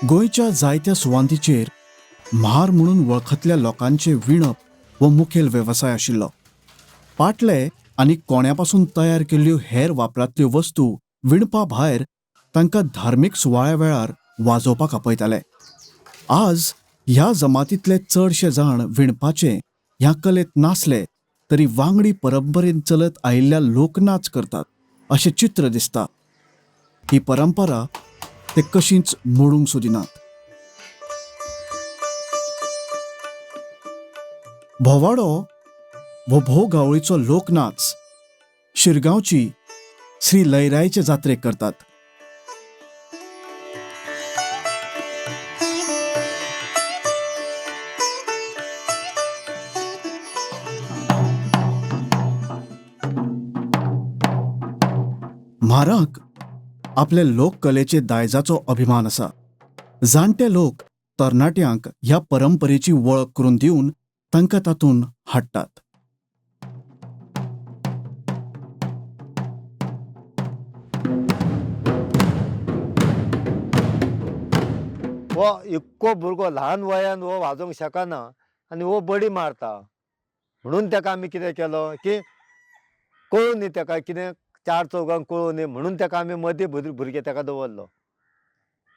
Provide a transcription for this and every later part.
गोंयच्या जायत्या सुवातींचेर म्हार म्हणून वळखतल्या लोकांचे विणप हो मुखेल वेवसाय आशिल्लो. पाटले आनी कोण्यापासून तयार केल्ल्यो हेर वापरांतल्यो वस्तू विणपा भायर तांकां धार्मीक सुवाळ्या वेळार वाजोवपाक आपयताले. आज ह्या जमातींतले चडशे जाण विणपाचे ह्या कलेंत नासले तरी वांगडी परंपरेन चलत आयिल्ल्या लोकनाच करतात अशें चित्र दिसता. ही परंपरा ते कशींच मोडूंक सोदिनात. भोवाडो हो भोवगावळीचो लोकनाच शिरगांवची श्री लयराईचे जात्रेक करतात. म्हारांक आपले लोककलेचे दायजाचो अभिमान आसा. जाणटे लोक तरणाट्यांक ह्या परंपरेची वळख करून दिवन तांकां तातूंत हाडटात. हो इतको भुरगो ल्हान वयान हो वाजोवंक शकना आनी हो बडी मारता म्हणून ताका आमी कितें केलो की कळूं न्ही ताका कितें, चार चौगांक कळूं न्ही म्हणून ताका आमी मदीं भुरगे ताका दवरलो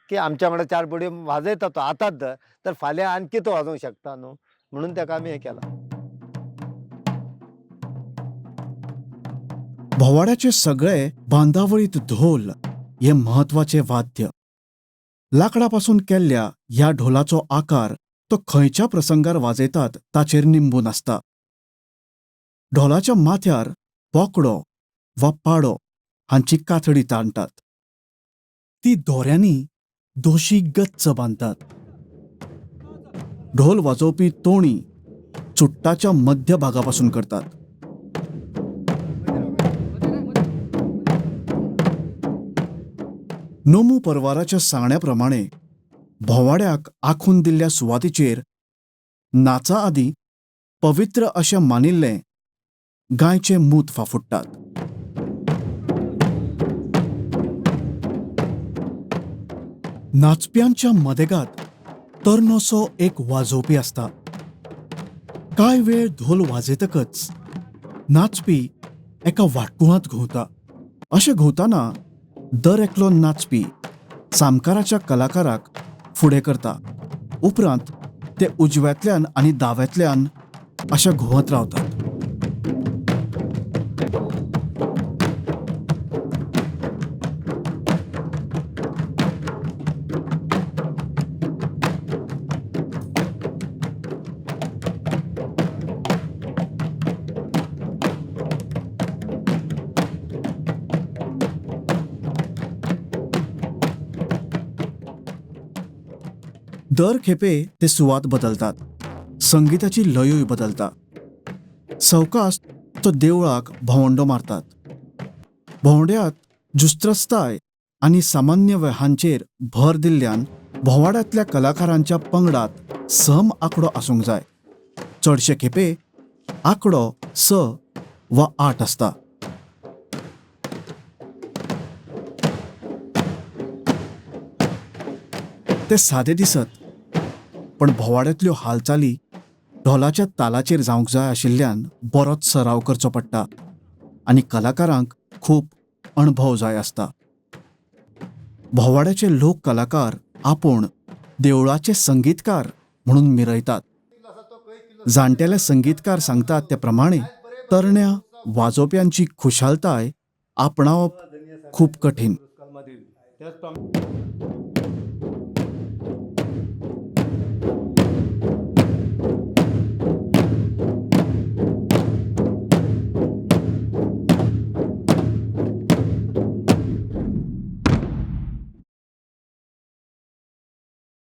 की आमच्या वांगडा चार बडी वाजयता तो आतांच धर तर फाल्यां आणकी तो वाजोवंक शकता न्हू म्हणून ताका आमी हें केलां. भोवाड्याचे सगळे बांदावळीत धोल हे म्हत्वाचे वाद्य. लांकडापासून केल्ल्या ह्या ढोलाचो आकार तो खंयच्या प्रसंगार वाजयतात ताचेर निंबून आसता. ढोलाच्या माथ्यार बोकडो वा पाडो हांची कातडी ताणटात. ती दोऱ्यांनी दोशी गच्च बांदतात. ढोल वाजोवपी तोणी चुट्टाच्या मध्य भागापासून करतात. नमू परवाराच्या सांगण्या प्रमाणे भोवाड्याक आंखून दिल्ल्या सुवातीचेर नाचा आदीं पवित्र अशें मानिल्लें गायचें मूत फाफुडटात. नाचप्यांच्या मदेगात तरणोसो एक वाजोवपी आसता. कांय वेळ धोल वाजयतकच नाचपी एका वाटकुळांत घुंवता. अशें घुंवतना दर एकलो नाचपी सामकाराच्या कलाकाराक फुडें करता. उपरांत ते उजव्यांतल्यान आनी दाव्यांतल्यान अशा घुंवत रावतात. दर खेपे ते सुवात बदलतात, संगिताची लयूय बदलता. सवकास तो देवळाक भोंवंडो मारतात. भोंवड्यांत जुस्त्रस्ताय आनी सामान्य हांचेर भर दिल्ल्यान भोंवाड्यांतल्या कलाकारांच्या पंगडात सम आंकडो आसूंक जाय. चडशे खेपे आंकडो 6 वा 8 आसता. ते सादे दिसत पण भोवाड्यांतल्यो हालचाली ढोलाच्या तालाचेर जावंक जाय आशिल्ल्यान बरोच सराव करचो पडटा आनी कलाकारांक खूब अणभव जाय आसता. भोवाड्याचे लोक कलाकार आपूण देवळाचे संगीतकार म्हणून मिरयतात. जाणटेले संगीतकार सांगतात ते प्रमाणे तरण्या वाजोवप्यांची खुशालताय आपणावप खूब कठीण.